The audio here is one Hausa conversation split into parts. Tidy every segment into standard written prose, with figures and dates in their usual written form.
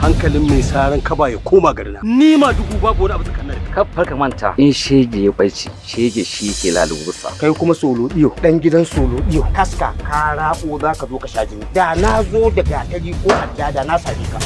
Hankalin mai saran kaba ya koma garina. Ni ma dugu babu wani abu tsakanin da kai. Kar ka manta in shege ya barci, shege shi ke lalubusa. Kai kuma solo iyo, dan gidan solo iyo. Kaska ka rabo za ka zo ka sha jini. Da na zo da gatari ko adda da na sare ka.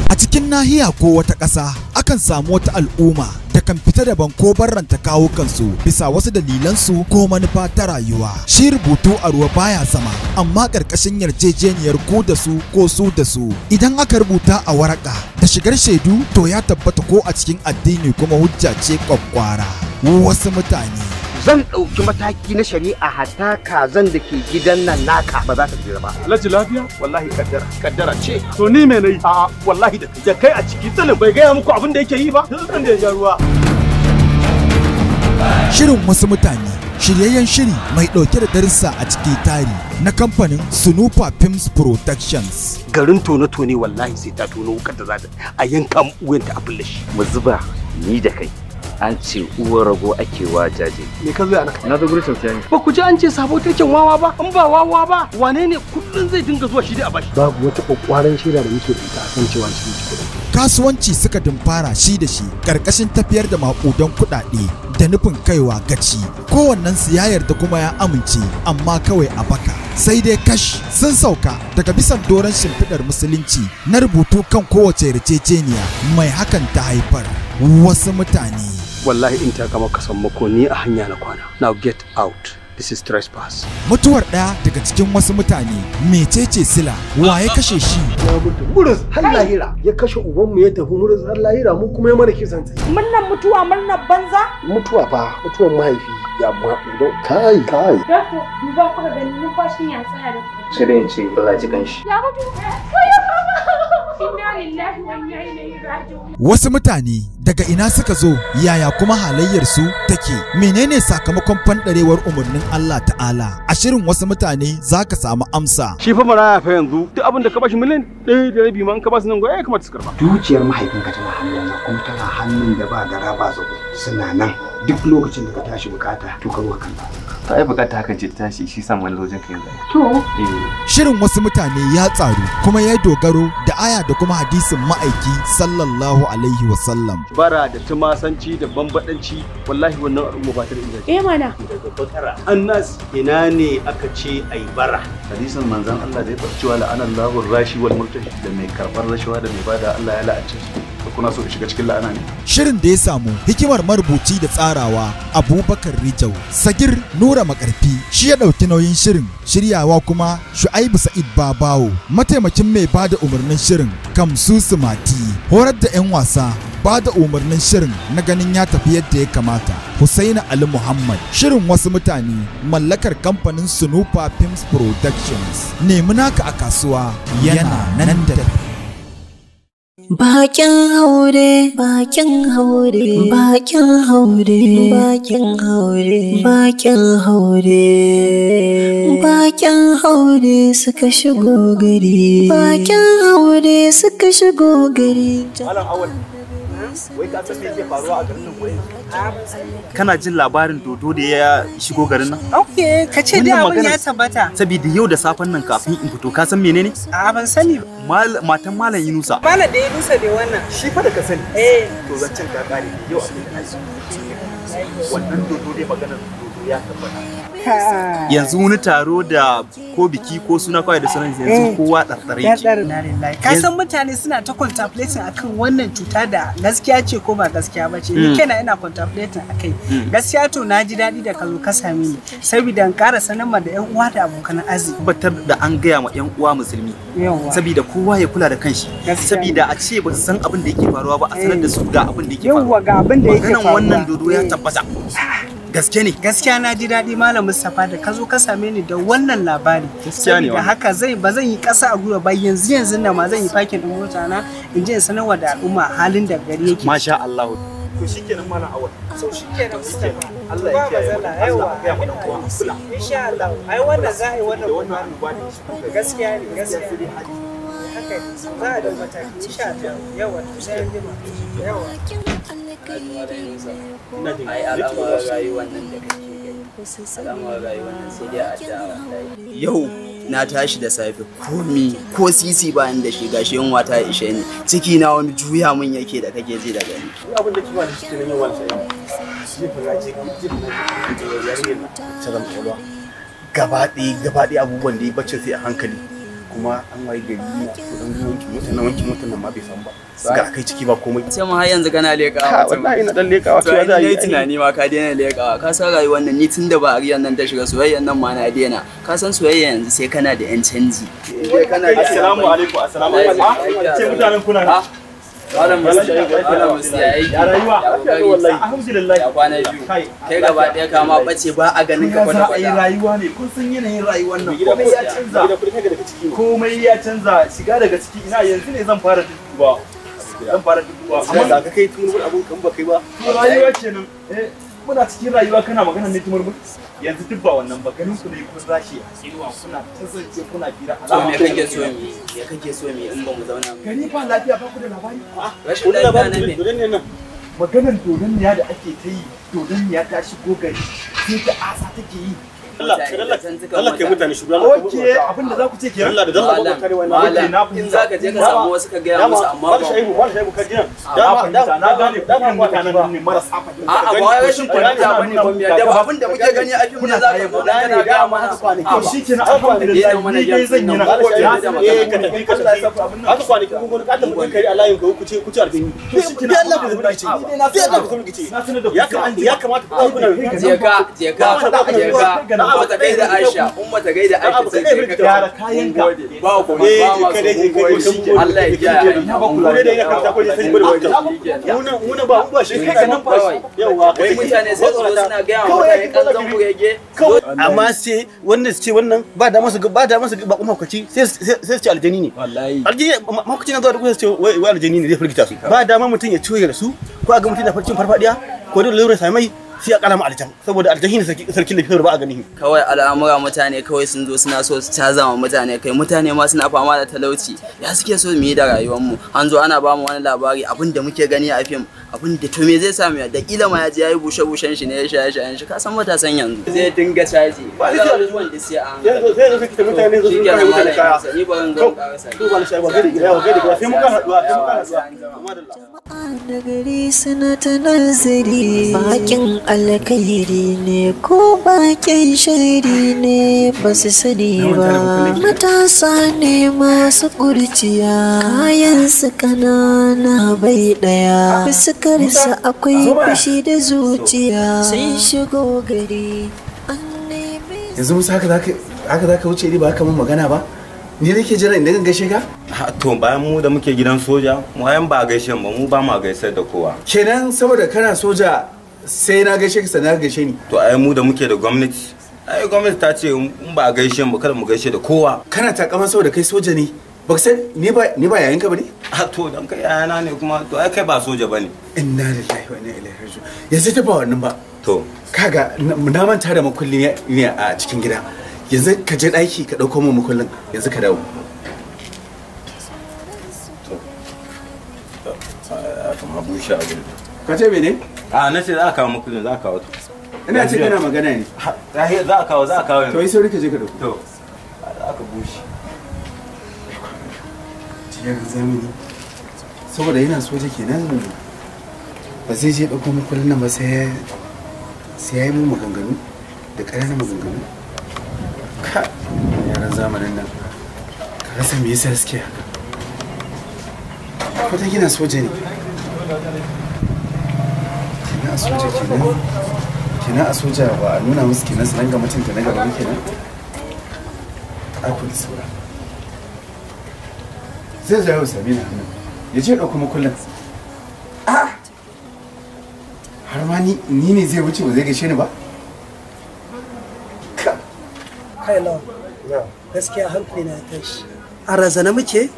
A cikin nahiya ko wata ƙasa akan samu wata al'umma da kan fita daban ko barranta kawo kansu bisa wasu dalilansu ko manufa ta rayuwa. Shi rubutu a ruwa baya zama, amma ƙarƙashin yarjejeniyar ko da su ko su da su. Idan aka rubuta a waraka da shigar shaidu to ya tabbata ko a cikin addini kuma hujja ce kwakwara. Wasu mutane. Zan ɗauki mataki na shari'a hatta kazan da ke gidan nan naka ba za ta tsira ba. Alhaji lafiya? Wallahi kaddara, kaddara ce. To ni me nayi? A'a wallahi da kai kai a ciki tsilin bai gaya muku abin da yake yi ba. Tsilin da ya ja ruwa. Shirin wasu mutane, shiryayyen shiri mai ɗauke da darussa a ciki tari na kamfanin Sunupa Films Productions. Garin tone-tone wallahi sai ta tono wukar da za ta a yanka wuyanta a fulle shi. Mu zuba ni da kai. An ce uwar rago ake wa jaje. Me ka zo yana? Na zo gurin sosai ne. Ba ku ji an ce sabo turken wawa ba? In ba wawa ba, wane ne kullun zai dinga zuwa shi dai a bashi? Babu wata kwakwaran shaida da muke da ita akan cewa shi ne kuɗin. Kasuwanci suka dimfara shi da shi karkashin tafiyar da maƙudan kuɗaɗe da nufin kaiwa gaci. Kowannen su ya yarda kuma ya amince, amma kawai a baka. Sai dai kash sun sauka daga bisan doron shimfiɗar musulunci na rubutu kan kowace yarjejeniya mai hakan ta haifar. Wasu mutane. Wallahi in ta kama kasan mako ni a hanya na kwana. Now get out. This is trespass. Mutuwar ɗaya daga cikin wasu mutane mecece sila wa ya kashe shi? Ya mutu murus har lahira. Ya kashe ubanmu ya tafi murus har lahira mu kuma ya mana kisan tsaye. Murnar mutuwa murnar banza? Mutuwa fa mutuwar mahaifi ya ma kai kai. Doctor duba kuka gani numfashin ya tsaya da. Sai dai in ce Allah ji kanshi. Ya mutu. Inna lillahi wa inna ilaihi raji'un. Wasu mutane daga ina suka zo, yaya kuma halayyar su take, menene sakamakon fandarewar umarnin Allah ta'ala? A shirin wasu mutane zaka samu amsa. Shi fa maraya fa yanzu duk abin da ka bashi miliyan 1.5 ma in ka basu nan goyi ya kamata su karba. Dukiyar mahaifinka tana hannuna kuma tana hannun da ba gara ba zago suna nan duk lokacin da ka tashi bukata to ka ruwa kanka. Ta ai bukata hakan ce ta tashi shi sa wani lojin ka yanzu. To shirin wasu mutane ya tsaru kuma ya dogaro da aya da kuma hadisin ma'aiki sallallahu alaihi wasallam. Bara da tumasanci da bambadanci wallahi wannan al'umma ba ta da inganci. Eh mana. Daga bakara annas ina ne aka ce ai bara. Hadisin manzon Allah da ya faɗi cewa la'anallahu rashi wal murtashi da mai karɓar rashawa da mai bada Allah ya la'ance su. Kuna so shiga cikin la'ana ne? Shirin da ya samu hikimar marubuci da tsarawa Abubakar Rijau, Sagir Nura Makarfi shi ya ɗauki nauyin shirin, shiryawa kuma Shu'aibu Sa'id Babawo, mataimakin mai bada umarnin shirin Kamsu Sumati, horar da 'yan wasa bada umarnin shirin na ganin ya tafi yadda ya kamata Husaini Ali Muhammad. Shirin wasu mutane mallakar kamfanin Sunupa Films Productions. Nemi naka a kasuwa yana nan da Bakin haure, bakin haure, bakin haure, bakin haure, bakin haure, bakin haure suka shigo gari, bakin haure suka shigo gari. Malam Awal, wai ka san me yake faruwa a garin nan wai? Kana jin labarin dodo da ya shigo garin nan? Okay, ka ce dai abin ya tabbata. Saboda yau da safen nan kafin in fito, ka san menene? A ban sani. Matan Malam Yunusa. Malam da Yunusa ne wannan. Shi fa da ka sani. Eh. To zancen ka kare yau abin da wannan dodo dai maganar dodo ya tabbata. Yanzu wani taro da ko biki ko suna kawai da sunan yanzu kowa ɗarɗare yake. Ka san mutane suna ta contemplating akan wannan cuta da gaskiya ce ko ba gaskiya ba ce. Ni kaina ina contemplating akai. Gaskiya to na ji daɗi da ka zo ka same ni saboda in ƙara sanar ma da ƴan uwa da abokan arziki. Tabbatar da an gaya ma ƴan uwa musulmi. Saboda kowa ya kula da kanshi. Saboda a ce ba su san abin da yake faruwa ba a sanar da su ga abin da yake faruwa. Yawwa ga abin da yake faruwa. Maganan wannan dodo ya tabbata. Gaske ne. Gaskiya na ji daɗi Malam Mustapha da ka zo ka same ni da wannan labari. Gaskiya ne wannan. Haka zai ba zan yi ƙasa a gwiwa ba yanzu yanzu nan ma zan yi fakin ɗin mota na in je in sanarwa da al'umma halin da gari yake. Masha Allah. To shikenan Malam Awal. So shikenan Mustapha. Allah ya kiyaye mu. Allah ya kiyaye mu kowa kula. Insha Allah. Ai wannan za a yi wannan gaskiya ne gaskiya ne. Haka ne. Za a dau mataki insha Allah. Yawa to sai an jima. Yawa. Ai al'amuran rayuwar nan da kake gani, al'amuran rayuwar nan sai dai addu'a wallahi. Yau Na tashi da safe komi ko sisi ba ni da shi, gashi yunwa ta ishe ni, ciki na wani juya mun yake da kake ji da gani. Ni abin da kima da cikin nan yawan sai jefa na je jefa na je yarinyar nan ta zama kwalwa gaba ɗaya abubuwan da ya bacin sai a hankali, kuma an waye gari na so dan wanki motar nan, wanki motar nan ma bai samu ba, ga kai ciki ba komai. Ce mu har yanzu kana lekawa? Wallahi ina dan lekawa. To ya za yi tunani ma ka daina lekawa, ka san rayuwar nan ni tunda ba ariyan nan ta shiga soyayyan nan ma na daina, ka san soyayya yanzu sai kana da yan canji. Assalamu alaikum. Assalamu alaikum. Ce mutanen kuna nan. Malam Musa ya aiki. Ya rayuwa. Wallahi alhamdulillah. Ya kwana biyu. Kai gaba ɗaya ka ma bace ba a ganin ka kwata kwata. Ya rayuwa ne, kun san yanayin rayuwar nan. Komai ya canza. Komai ya canza. Shiga daga ciki ina yanzu ne zan fara duba. Zan fara duba. Amma da ka kai tumurmur abun kan ba kai ba. To rayuwa kenan. Eh muna cikin rayuwa kana magana ne tumurmur. Yanzu duk ba wannan ba, ganin ku ne kun rashi a inuwa kuna tazance kuna fira. To me kake so mi? Me kake so mi in ba mu zauna mu? Gari ba lafiya, ba ku da labari? Rashin lafiya na me? Dodon ne nan. Maganan dodonniya da ake ta yi, dodonniya ta shigo gari sai ta asa take yi. Allah Allah kai mutane shugaba. Okay, abin da za ku ce kenan. Allah da Allah ba mutane wannan. Okay, na in za ka je ka samu wasu ka gaya musu, amma ba Shaibu, ba Shaibu ka ji nan. Dama na gane dama mutanen nan ne marasa fahimta. A'a ba wai rashin fahimta bane ko miya da abin da muke gani a fim ne za ka zo kana ga mana. To shikenan, alhamdulillah ni dai zan yi na. Eh ka tafi ka tafi. Haka kwanaki kun gani ka tafi kun kari a layin ka ku ce ku ci aljini. To shikenan, Allah ku zubi ce. Sai Allah ku zubi ce. Ya kamata ku kuna je ka je ka je ka. Umma ta gaida Aisha, Umma ta gaida Aisha sai je ka gyara kayan ka. Ba ku ba ma su mun gode. Allah ya kiyaye. Na ba ku lafiya. Da ina karanta ko sai bude wata. Muna ba ba shi kai nan ba. Yawa wai mutane sai su zo suna ga wa mutane kan zan kurege. Amma sai wannan su ce wannan ba da masu ba da masu ba kuma hukaci sai sai su ce aljani ne. Wallahi. Aljani mahaukaci na zuwa da kusa su ce wai aljani ne zai firgita su. Ba dama mutum ya ciwo ya rasu ko a ga mutum na farcin farfadiya ko da lura samai sai a kalama aljan, saboda aljan ne sarkin lafiyar ba a gani. Kawai al'amura mutane kawai sun zo suna so su caza wa mutane kai, mutane ma suna fama da talauci, ya suke so mu yi da rayuwar mu? An zo ana ba mu wani labari abin da muke gani a fim, abin da to me zai sa mu da kila ma ya je yayi bushe bushen shi ne ya shaye shayen shi, ka san matasan yanzu zai dinga caji ba zai zuwan da sai an sai zo sai mutane zo sun kai mutane kaya. Ni ba zan zo karasa. To ba shi ba gari gida gari gida sai muka haduwa sai muka haduwa. Da gari suna ta nazari, bakin alkhairi ne ko bakin shari ne ba su sani ba. Matasa ne masu kurciya, kayan su kanana bai daya, fuskarsa akwai fushi da zuciya, sun shigo gari an nemi. Yanzu Musa haka zaka wuce ni ba haka mun magana ba? Ni nake jira inda gaishe ka? To bayan mu da muke gidan soja, mu ayan ba gaishe ba, mu ba ma gaisar da kowa. Kenan saboda kana soja sai na gaishe ka sannan gaishe ni. To ai mu da muke da gwamnati, ai gwamnati ta ce in ba gaishe mu kada mu gaishe da kowa. Kana takama saboda kai soja ne. Baka san ni ba yayin ka bane? A to dan kai yayana ne kuma, to ai kai ba soja bane. Inna lillahi wa inna ilaihi raji'un. Yanzu ta ba wannan ba. To kaga na manta da makulli ne a cikin gida. Yanzu ka je ɗaki ka ɗauko mu makullin, yanzu ka dawo. To kama bushe abin. Ka ce mene? A na ce za a kawo makullin, za a kawo to. Ina ce kana magana ne. Za a kawo, za a kawo. To yi sauri ka je ka ɗauko. To za ka bushe. Ciyar zamani. Saboda yana soja kenan ba zai je ɗauko makullin nan ba sai ya yi mun maganganu da ƙananan maganganu. Ka yaran zamanin nan ka rasa me yasa suke haka. Kwata gina soja ne. Kenan a soja kenan. Kenan a soja ba a nuna musu kenan su ranga mutunta na gaba kenan. Aku da saura. Zai zo yau same ni hannu. Ya je ɗauko makullin. A har ma ni ne zai wuce ba zai gaishe ni ba? Kai lawan, gaskiya hankali na tashi. A razana muke,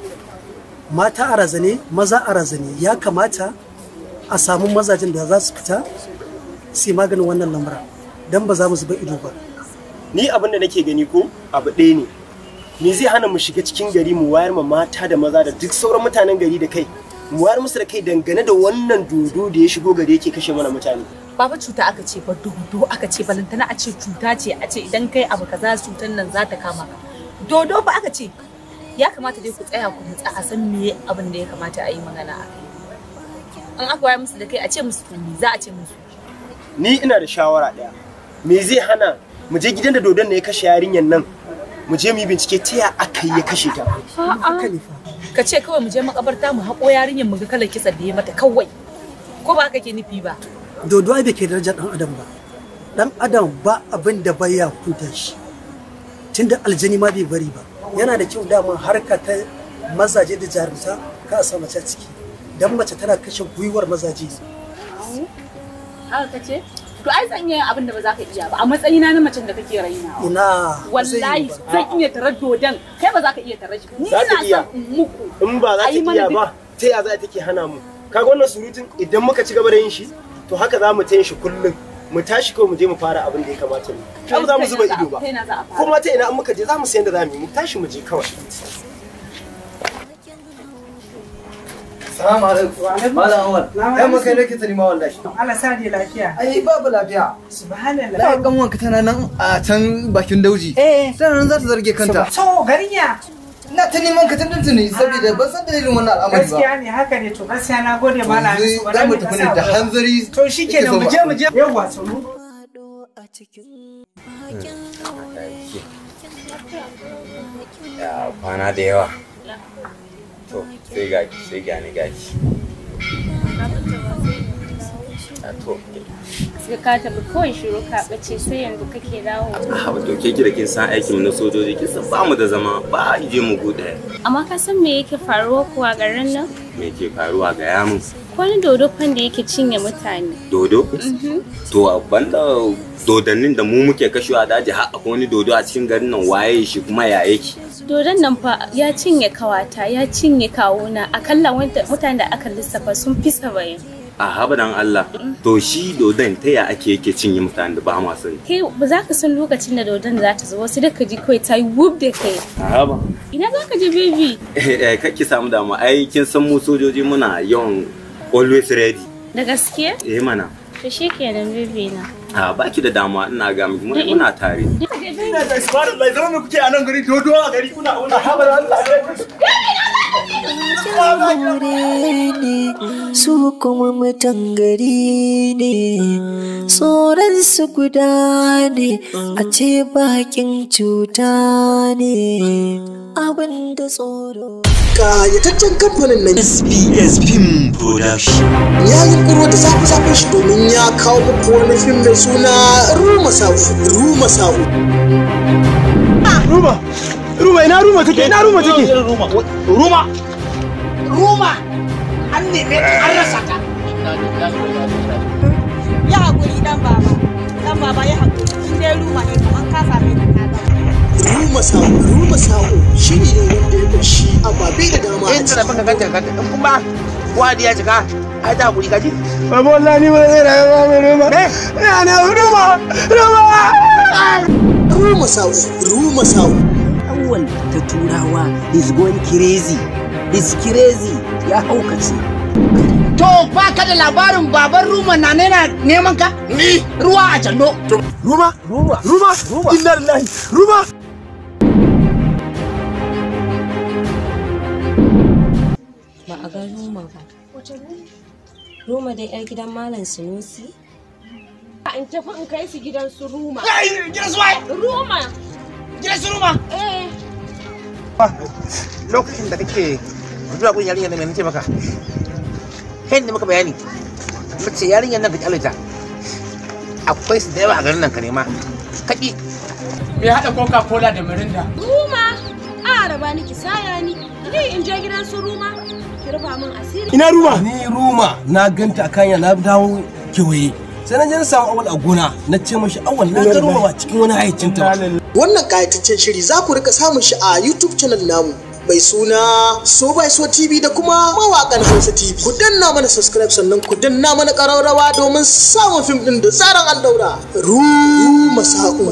mata a razane, maza a razane. Ya kamata a samu mazajen da za su fita su yi maganin wannan lamura don ba za mu zuba ido ba. Ni abin da nake gani ko abu ɗaya ne. Me zai hana mu shiga cikin gari mu wayar ma mata da maza da duk sauran mutanen gari da kai? Mu wayar musu da kai dangane da wannan dodo da ya shigo gari yake kashe mana mutane. Ba fa cuta aka ce ba, dodo aka ce, balantana a ce cuta ce, a ce idan kai abu kaza cutar nan za ta kama ka. Dodo fa aka ce. Ya kamata dai ku tsaya ku nutsa a san me abin da ya kamata a yi magana a kai. An aka wayar musu da kai a ce musu to me za a ce musu? Ni ina da shawara ɗaya. Me zai hana mu je gidan da dodon ne ya kashe yarinyar nan? Mu je mu yi bincike ta ya aka yi ya kashe ta. A'a. Ka ce kawai mu je makabarta mu haƙo yarinyar mu ga kalar kisan da ya mata kawai. Ko ba haka ke nufi ba? Dodo ai bai ke darajar dan adam ba. Dan adam ba abin da baya hukunta shi. Tunda aljani ma bai bari ba. Yana da kyau dama harka ta mazaje da jarumta ka a sa mace a ciki. Dan mace tana kashe gwiwar mazaje. Haka ka ce? To ai zan iya abin da ba za ka iya ba a matsayina na macen da kake rainawa. Ina. Wallahi zan iya tarar dodon kai ba za ka iya tarar shi. Ni Za ta ina iya. son in muku. In ba za ta A yi mana iya ba, ta ya za ta take hana mu? Kaga wannan surutun idan muka ci gaba da yin shi, to haka za mu ta yin shi kullum. Mu tashi kawai mu je mu fara abin da ya kamata mu. Ai ba za mu zuba ido ba. Ta ina za a fara? Kuma ta ina in muka je za mu san yadda za mu yi, mu tashi mu je kawai. Salamu alaikum. Malam Awal. Ai mun kai nake ta nima wallahi. Allah sa dai lafiya. Ai babu lafiya. Subhanallah. Na kan wanka tana nan a can bakin dauji. Eh. Tana nan za ta zarge kanta. To garin ya. Ina ta neman ka tuntuni saboda ban san dalilin wannan al'amari ba. Gaskiya ne haka ne to gaskiya na gode malam Yanzu Hamisu. za mu tafi ne da hanzari. To shikenan mu je mu je. Yawwa to mu. Ya kwana da yawa. To sai ga sai ga ni gashi. A to Suka ka tafi kawai shiru ka ɓace sai yanzu kake dawo. a to ke ki da kin san aikin mu na sojoji kin san ba mu da zama ba a je mu gude. Amma ka san me yake faruwa kuwa garin nan? Me ke faruwa ga ya mun? Wani dodo fan da yake cinye mutane. Dodo? Mhm. To a banda dodannin da mu muke kashewa a daji har akwai wani dodo a cikin garin nan waye shi kuma ya yake? Dodon nan fa ya cinye kawata, ya cinye kawuna, akalla mutanen da aka lissafa sun fi 70. A habadan Allah. To shi dodon ta ya ake yake cinye mutanen da ba ma sani. Kai ba za ka san lokacin da dodon za ta zo wasu da ka ji kawai ta yi wub da kai. A haba. Ina za ka je baby? Eh kake samu damu ai kin san mu sojoji muna yawan always ready. Da gaske? Eh mana. To shi kenan baby na. A baki da damuwa ina ga miki muna tare. Ina da subhanallah zama me kuke a nan gari dodo a gari kuna wani habar Allah. Haure ne su kuma mutan gari ne tsoron su guda ne a ce bakin cuta ne abin da tsoro. Kayataccen kamfanin nan SBS Film Production ya yunkuro da zafi-zafin shi domin ya kawo muku wani fim mai suna Ruma Sa'u. Ruma Sa'u. Ruma! Ruma ina Ruma take ina Ruma take? Ruma. Ruma. Ruma. An neme ta an rasa ta. Ya haƙuri dan baba. Dan baba ya haƙuri. In dai Ruma ne kaman ka same ta ka gama. Ruma Sa'u. Ruma Sa'u shiri ne wanda ya kunshi ababe da dama. In tana baka ganta ganta in kuma wadi ya cika ai ta haƙuri kaji. Baba wallahi ni ba zai rayu ba mai Ruma. Ina na Ruma! Ruma! Ruma Sa'u. Ruma Sa'u. Awwal ta turawa is going crazy. Is crazy ya haukace. To ba ka da labarin baban Ruma na nena neman ka? Ni ruwa a jallo. Ruma! Ruma! Ruma! Ruma! Inna lillahi! Ruma! Ba a ga Ruma ba. Ruma dai 'yar gidan Malam Sunusi? In tafi in kai su gidan su Ruma. Gidan su waye? Ruma. Gidan su Ruma? Eh. Lokacin da kake zuwa gun yarinyar nan me nace maka? Kai ne maka bayani. Mace yarinyar nan ka kyale ta. Akwai su da yawa a garin nan ka nema. Kaki. Me haɗa Coca-Cola da Mirinda? Ruma. A raba ni ki saya ni. Ni in je gidan su Ruma. Ki rufa min asiri. Ina Ruma? Ni Ruma na ganta a kanya na dawo kewaye. Sai na je na samu Awal a gona na ce mashi Awal na ga Ruma ba cikin wani hayyacinta ba. Wannan kayataccen shiri za ku rika samun shi a YouTube channel namu mai suna So by So TV da kuma mawakan Hausa TV. Ku danna mana subscribe sannan ku danna mana ƙararrawa domin samun fim ɗin da zaran an daura. Ruma Sa'u.